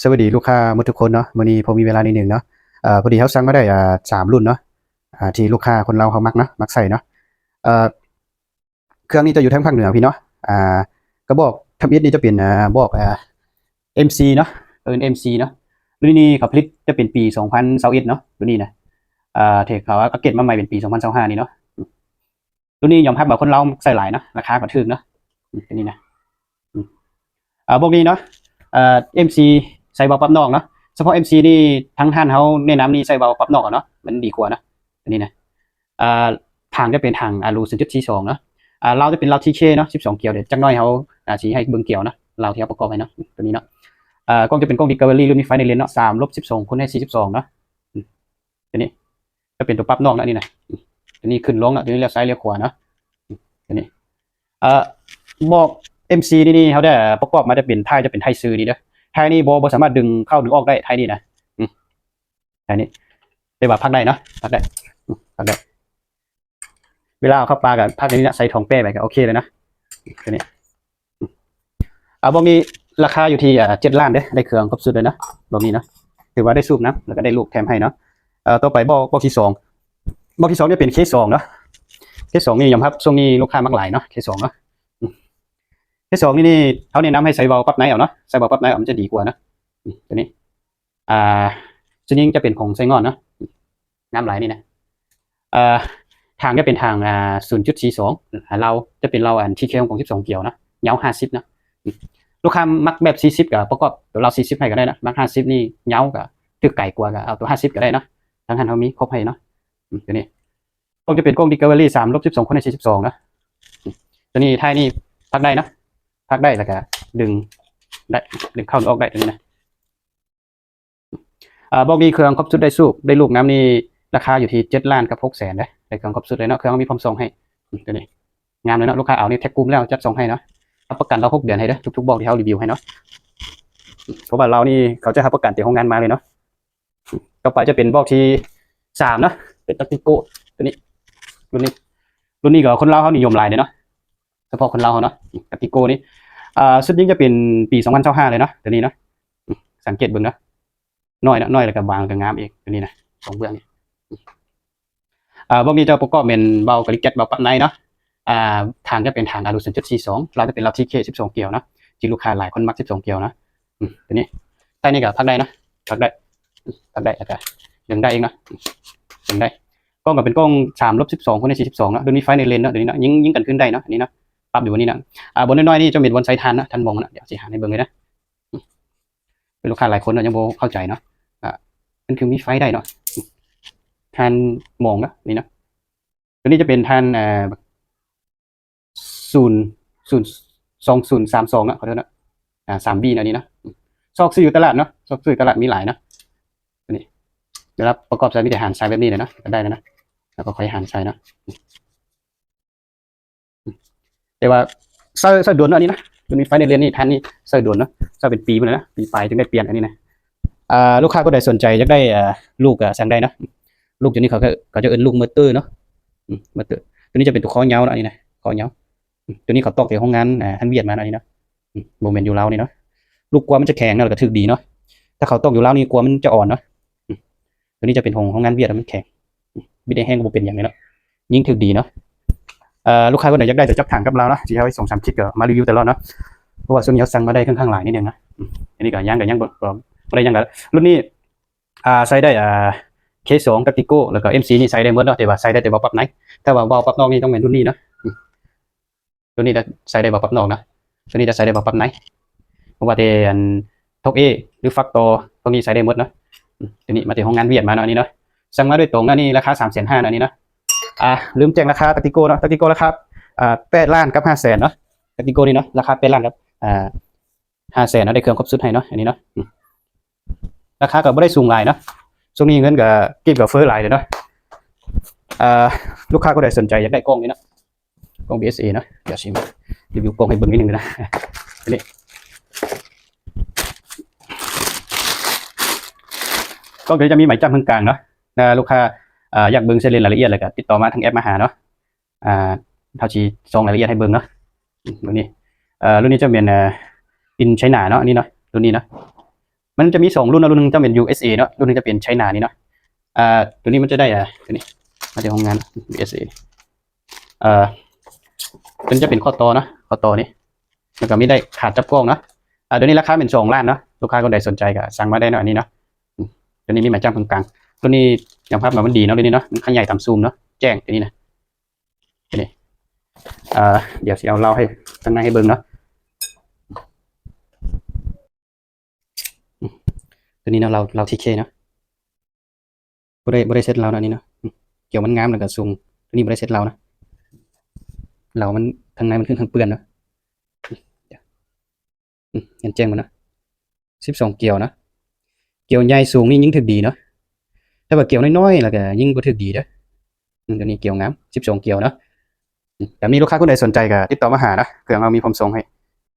ສະຫວັດດີລູກຄ້າໝົດທຸກຄົນເນາະ, ມື້ນີ້ພໍມີເວລາໜ້ອຍໜຶ່ງເນາະ. ເອີ ພໍດີເຮົາສັ່ງມາໄດ້ ອາ ສາມລຸ້ນເນາະ ອາ ທີ່ລູກຄ້າຄົນລາວເຮົາມັກເນາະ ມັກໃຊ້ເນາະ. ເອີ ເຄື່ອງນີ້ຈະຢູ່ທາງພາກເໜືອພີ້ເນາະ. ອາ ກະບອກທຳອິດນີ້ຈະເປັນ ອາ ບອກ ອາ ເອັມຊີເນາະ, ເອີ້ນເອັມຊີເນາະ. ລຸ້ນນີ້ເຂົາຜະລິດຈະເປັນປີສອງພັນຊາວເອັດເນາະ ລຸ້ນນີ້ນະ. ອາ ທີ່ເຂົາອັບເກຣດມາໃໝ່ເປັນປີສອງພັນຊາວຫ້ານີ້ເນາະ. ລຸ້ນນີ້ຍອມຮັບວ່າຄົນລາວໃຊ້ຫຼາຍເນາະ, ລາຄາກໍຖືກເນາະ ອືມ ຕົວນີ້ນະ. ອືມ ອາ ບອກນີ້ເນາະ ເອີ ເອັມຊີໃຊ້ວາວປັບນອກເນາະ. ສະເພາະເອັມຊີນີ້ທາງຮ້ານເຮົາແນະນຳນີ້ໃຊ້ວາວປັບນອກເອົາເນາະ ມັນດີກວ່າເນາະ ຕົວນີ້ນະ. ອາ ຖັງຈະເປັນຖັງອາລູ ສູນຈຸດສີ່ສອງເນາະ. ອາ ລາວຈະເປັນລາວທີເຄເນາະ ສິບສອງກຽວ. ດຽວຈັກໜ້ອຍເຮົາ ອາ ຊິໃຫ້ເບິ່ງກຽວເນາະ ລາວທີ່ເຮົາປະກອບໃຫ້ເນາະ ອືມ ຕົວນີ້ເນາະ. ອາ ກ້ອງຈະເປັນກ້ອງ Discovery ລຸ້ນມີໄຟໃນເລນເນາະ ສາມລົບສິບສອງຄູນໃຫ້ສີ່ສິບສອງເນາະ ອືມ ຕົວນີ້ ຈະເປັນຕົວປັບນອກເນາະ ອັນນີ້ນະ. ອືມ ຕົວນີ້ຂຶ້ນລົງເນາະ, ຕົວນີ້ລຽວຊ້າຍລຽວຂວາເນາະ ອືມ ຕົວນີ້. ອາ ບອກເອັມຊີນີ້ ນີ້ເຮົາໄດ້ປະກອບມາຈະເປັນທ້າຍ ຈະເປັນທ້າຍຊື່ນີ້ເດີ. ທ້າຍນີ້ບໍ່ ບໍ່ສາມາດດຶງເຂົ້າດຶງອອກໄດ້ ທ້າຍນີ້ນະ ອືມ ທ້າຍນີ້ ແຕ່ວ່າພັກໄດ້ເນາະ ພັກໄດ້ ອືມ ພັກໄດ້. ເວລາເອົາເຂົ້າປ່າກໍພັກໃນນີ້ນະ ໃສ່ຖົງແປ້ໄວ້ກໍໂອເຄແລ້ວນະ ຕົວນີ້. ອາ ບອກນີ້ລາຄາຢູ່ທີ່ ອາ ເຈັດລ້ານເດ້ ໄດ້ເຄື່ອງຄົບຊຸດເລີຍນະ ບອກນີ້ເນາະ. ຖືວ່າໄດ້ສູບນຳ ແລ້ວກໍໄດ້ລູກແຖມໃຫ້ເນາະ. ເອີ ຕໍ່ໄປບອກ ບອກທີສອງ ບອກທີສອງຈະເປັນເຄສອງເນາະ. ເຄສອງນີ້ຍອມຮັບຊ່ວງນີ້ລູກຄ້າມັກຫຼາຍເນາະ ເຄສອງເນາະ. ອືມ ເຄສອງນີ້ ນີ້ເຮົາແນະນຳໃຫ້ໃສ່ວາວປັບໃນເອົາເນາະ, ໃສ່ວາວປັບໃນເອົາມັນຈະດີກວ່າເນາະ ອືມ ຕົວນີ້. ອາ ສະວິງຈະເປັນຂອງໄຊງ່ອນເນາະ ງາມຫຼາຍນີ້ນະ. ເອີ ຖັງຈະເປັນຖັງ ອາ ສູນຈຸດສີ່ສອງ ອາ ລາວຈະເປັນລາວອັນທີເຄຂອງສິບສອງກຽວເນາະ ຍາວຫ້າສິບເນາະ. ອືມ ລູກຄ້າມັກແບບສີ່ສິບກໍປະກອບຕົວລາວສີ່ສິບໃຫ້ກໍໄດ້ເນາະ, ມັກຫ້າສິບນີ້ຍາວກໍຖືກໄກກວ່າກໍເອົາຕົວຫ້າສິບກໍໄດ້ເນາະ. ທາງຮ້ານເຮົາມີຄົບໃຫ້ເນາະ ອືມ ຕົວນີ້. ກ້ອງຈະເປັນກ້ອງ Discovery ສາມລົບສິບສອງຄູນໃຫ້ສີ່ສິບສອງເນາະ ອືມ ຕົວນີ້ທ້າຍນີ້ພັກໄດ້ເນາະ ພັກໄດ້ ແລ້ວກໍດຶງໄດ້ ດຶງເຂົ້າອອກໄດ້ ຕົວນີ້ນະ. ອາ ບອກນີ້ເຄື່ອງຄົບຊຸດ ໄດ້ສູບ ໄດ້ລູກນຳນີ້ ລາຄາຢູ່ທີ່ເຈັດລ້ານກັບຫົກແສນເດ້. ໄດ້ເຄື່ອງຄົບຊຸດເລີຍເນາະ, ເຄື່ອງມີພ້ອມສົ່ງໃຫ້ ອືມ ຕົວນີ້ງາມເລີຍເນາະ. ລູກຄ້າເອົານີ້ແທັກກຸ່ມແລ້ວຈັດສົ່ງໃຫ້ເນາະ. ຮັບປະກັນລາວຫົກເດືອນໃຫ້ເດີ ທຸກໆບອກທີ່ເຮົາຣີວິວໃຫ້ເນາະ ເພາະວ່າລາວນີ້ເຂົາຈະຮັບປະກັນແຕ່ໂຮງງານມາເລີຍເນາະ. ຕໍ່ໄປຈະເປັນບອກທີສາມເນາະ ເປັນ Tactico ຕົວນີ້. ລຸ້ນນີ້ ລຸ້ນນີ້ກໍຄົນລາວເຮົານິຍົມຫຼາຍເດ້ເນາະ ສະເພາະຄົນລາວເຮົາເນາະ Tactico ນີ້. ອາ ຊຸດຍິງຈະເປັນປີສອງພັນຊາວຫ້າເລີຍເນາະ ຕົວນີ້ເນາະ. ອືມ ສັງເກດເບິ່ງເນາະ ນ້ອຍເນາະ ນ້ອຍ ແລ້ວກໍບາງ ແລ້ວກໍງາມອີກ ຕົວນີ້ນະ ສອງເບື້ອງນີ້. ອາ ພວກນີ້ຈະປະກອບແມ່ນວາວກາລິແກັດ ວາວປັບໃນເນາະ. ອາ ຖັງຈະເປັນຖັງອາລູ ສູນຈຸດສີ່ສອງ ລາວຈະເປັນລາວທີເຄ ສິບສອງກຽວເນາະ ທີ່ລູກຄ້າຫຼາຍຄົນມັກ ສິບສອງກຽວເນາະ. ອືມ ຕົວນີ້ ທ້າຍນີ້ກໍພັກໄດ້ເນາະ ພັກໄດ້ ພັກໄດ້ ແລ້ວກໍດຶງໄດ້ອີກເນາະ ດຶງໄດ້. ກ້ອງກໍເປັນກ້ອງສາມລົບສິບສອງຄູນໃຫ້ສີ່ສິບສອງເນາະ ໂດຍມີໄຟໃນເລນເນາະ ຕົວນີ້ເນາະ ຍິງ ຍິງກັນຄືນໄດ້ເນາະ ອັນນີ້ເນາະ ປັບຢູ່ອັນນີ້ເນາະ. ອາ ບ່ອນນ້ອຍໆນີ້ຈະເປັນບ່ອນໃສ່ຖ່ານເນາະ ທ່ານມອງເນາະ ດຽວຊິຫາໃຫ້ເບິ່ງເລີຍນະ. ເປັນລູກຄ້າຫຼາຍຄົນເນາະ ຍັງບໍ່ເຂົ້າໃຈເນາະ ອາ ມັນຄືມີໄຟໄດ້ເນາະ ທ່ານມອງເນາະ ນີ້ເນາະ. ຕົວນີ້ຈະເປັນທ່ານ ເອີ ສູນ ສູນ ສອງສູນສາມສອງເນາະ ຂໍໂທດເນາະ ອາ ສາມບີເນາະ ນີ້ເນາະ. ຊອກຊື້ຢູ່ຕະຫຼາດເນາະ ຊອກຊື້ຢູ່ຕະຫຼາດມີຫຼາຍເນາະ ຕົວນີ້. ເວລາປະກອບໃສ່ມີແຕ່ຫານໃສ່ແບບນີ້ເລີຍເນາະ ກໍໄດ້ແລ້ວນະ ແລ້ວກໍຄ່ອຍຫານໃສ່ເນາະ. ແຕ່ວ່າໃຊ້ ໃຊ້ດົນເນາະ ອັນນີ້ນະ ມັນມີໄຟໃນເລນນີ້ ທ່ານນີ້ໃຊ້ດົນເນາະ ໃຊ້ເປັນປີພຸ້ນແລ້ວນະ ປີປາຍຈຶ່ງໄດ້ປ່ຽນອັນນີ້ນະ. ອ່າ ລູກຄ້າຜູ້ໃດສົນໃຈຢາກໄດ້ ອ່າ ລູກກໍສັ່ງໄດ້ເນາະ. ລູກຕົວນີ້ເຂົາ ເຂົາຈະເອີ້ນລູກເມີເຕີເນາະ ອືມ ເມີເຕີ. ຕົວນີ້ຈະເປັນຕົວຄໍຍາວເນາະ ອັນນີ້ນະ ຄໍຍາວ. ອືມ ຕົວນີ້ເຂົາຕອກແຕ່ໂຮງງານ ອ່າ ທາງຫວຽດມາເນາະ ອັນນີ້ເນາະ ອືມ ບໍ່ແມ່ນຢູ່ລາວນີ້ເນາະ. ລູກກົວມັນຈະແຂງເນາະ ແລ້ວກໍຖືກດີເນາະ ຖ້າເຂົາຕອກຢູ່ລາວນີ້ກົວມັນຈະອ່ອນເນາະ. ອືມ ຕົວນີ້ຈະເປັນຂອງໂຮງງານຫວຽດ ມັນແຂງ ບິດໄດ້ແຮງກໍບໍ່ເປັນຫຍັງເລີຍເນາະ ຍິງຖືກດີເນາະ. ເອີ ລູກຄ້າຄົນໃດຢາກໄດ້ຕົວຈັບຖັງກັບລາວເນາະ ທີ່ເຮົາເຮັດສອງສາມຄລິບກໍມາຣີວິວຕະຫຼອດເນາະ ເພາະວ່າຊ່ວງນີ້ເຮົາສັ່ງມາໄດ້ຄ່ອນຂ້າງຫຼາຍນິດໜຶ່ງນະ. ອືມ ອັນນີ້ກໍຍັງ ກໍຍັງບໍ່ ບໍ່ໄດ້ຫຍັງ. ລຸ້ນນີ້ ອ່າ ໃຊ້ໄດ້ ອ່າ ເຄສອງ Tactico ແລ້ວກໍ ເອັມຊີ ນີ້ໃຊ້ໄດ້ໝົດເນາະ ແຕ່ວ່າໃຊ້ໄດ້ແຕ່ວາວປັບໃນ ແຕ່ວ່າວາວປັບນອກນີ້ຕ້ອງແມ່ນລຸ້ນນີ້ເນາະ. ອືມ ຕົວນີ້ຈະໃຊ້ໄດ້ບໍ່ປັບນອກນະ ຕົວນີ້ຈະໃຊ້ໄດ້ບໍ່ປັບໃນ ບໍ່ວ່າແຕ່ອັນ Torque ຫຼື Factor ພວກນີ້ໃຊ້ໄດ້ໝົດເນາະ. ອືມ ຕົວນີ້ມາແຕ່ໂຮງງານຫວຽດມາເນາະ ອັນນີ້ເນາະ ສັ່ງມາໂດຍຕົງເນາະ ອັນນີ້ລາຄາສາມແສນຫ້າເນາະ ອັນນີ້ເນາະ. ອ່າ ລືມແຈ້ງລາຄາ Tactico ເນາະ Tactico ລາຄາ ອ່າ ແປດລ້ານກັບຫ້າແສນເນາະ Tactico ນີ້ເນາະ ລາຄາແປດລ້ານກັບ ອ່າ ຫ້າແສນເນາະ ໄດ້ເຄື່ອງຄົບຊຸດໃຫ້ເນາະ ອັນນີ້ເນາະ. ອືມ ລາຄາກໍບໍ່ໄດ້ສູງຫຼາຍເນາະ ຊ່ວງນີ້ເງິນກໍ ກີບກໍເຟີ້ຫຼາຍເດ້ເນາະ. ອ່າ ລູກຄ້າຜູ້ໃດສົນໃຈຢາກໄດ້ກ້ອງນີ້ເນາະ ກ້ອງ ບີເອສເອ ເນາະ ດຽວຊິຣີວິວກ້ອງໃຫ້ເບິ່ງນິດໜຶ່ງນະ ນີ້ ກ້ອງຕົວນີ້ຈະມີໝາຍຈັບເຄິ່ງກາງເນາະ. ຖ້າລູກຄ້າ ອ່າ ຢາກເບິ່ງເສດເລນລາຍລະອຽດ ແລ້ວກໍຕິດຕໍ່ມາທາງແອັບມາຫາເນາະ. ອ່າ ເຮົາຊິສົ່ງລາຍລະອຽດໃຫ້ເບິ່ງເນາະ ອືມ ລຸ້ນນີ້ ເອີ ລຸ້ນນີ້ຈະແມ່ນ ເອີ ອິນໄຊນາເນາະ ອັນນີ້ເນາະ ລຸ້ນນີ້ເນາະ. ມັນຈະມີສອງລຸ້ນເນາະ, ລຸ້ນໜຶ່ງຈະເປັນ ຢູເອສເອ ເນາະ, ລຸ້ນໜຶ່ງຈະເປັນໄຊນານີ້ເນາະ. ອ່າ ຕົວນີ້ມັນຈະໄດ້ ອ່າ ຕົວນີ້ມາຈາກໂຮງງານ ຢູເອສເອ. ເອີ ຕົວນີ້ຈະເປັນຂໍ້ຕໍ່ເນາະ, ຂໍ້ຕໍ່ນີ້ ແລ້ວກໍມີໄດ້ຂາດຈັບກ້ອງເນາະ. ອ່າ ຕົວນີ້ລາຄາແມ່ນສອງລ້ານເນາະ, ລູກຄ້າຄົນໃດສົນໃຈກໍສັ່ງມາໄດ້ເນາະ ອັນນີ້ເນາະ. ອືມ ຕົວນີ້ມີໄມ້ຈ້ຳກາງໆ, ຕົວນີ້ຍອມຮັບວ່າມັນດີເນາະ, ຕົວນີ້ເນາະ ມັນຄັນໃຫຍ່ຕາມຊູມເນາະ, ແຈ້ງຕົວນີ້ນະ. ຕົວນີ້ ອ່າ ດຽວຊິເອົາເລົາໃຫ້ ທາງໃນໃຫ້ເບິ່ງເນາະ. ອືມ ຕົວນີ້ເນາະ ເລົາ ເລົາ ທີເຄ ເນາະ, ບໍ່ໄດ້ ບໍ່ໄດ້ເຊັດເລົາເນາະ ອັນນີ້ເນາະ. ອືມ ກຽວມັນງາມ ແລ້ວກໍສູງ, ຕົວນີ້ບໍ່ໄດ້ເຊັດເລົາເນາະ, ເລົາມັນ ທາງໃນມັນຄືທາງເປື້ອນເນາະ. ອືມ ເຫັນແຈ້ງບໍ່ເນາະ, ສິບສອງກຽວເນາະ. ກຽວໃຫຍ່ສູງນີ້ຍິ່ງຖືກດີເນາະ, ແຕ່ວ່າກຽວນ້ອຍໆ ແລ້ວກໍຍິ່ງບໍ່ຖືກດີເດີ້. ອືມ ຕົວນີ້ກຽວງາມ ສິບສອງກຽວເນາະ. ອືມ ແບບນີ້ລູກຄ້າຄົນໃດສົນໃຈກໍຕິດຕໍ່ມາຫາເນາະ, ເຄື່ອງເຮົາມີພ້ອມສົ່ງໃຫ້.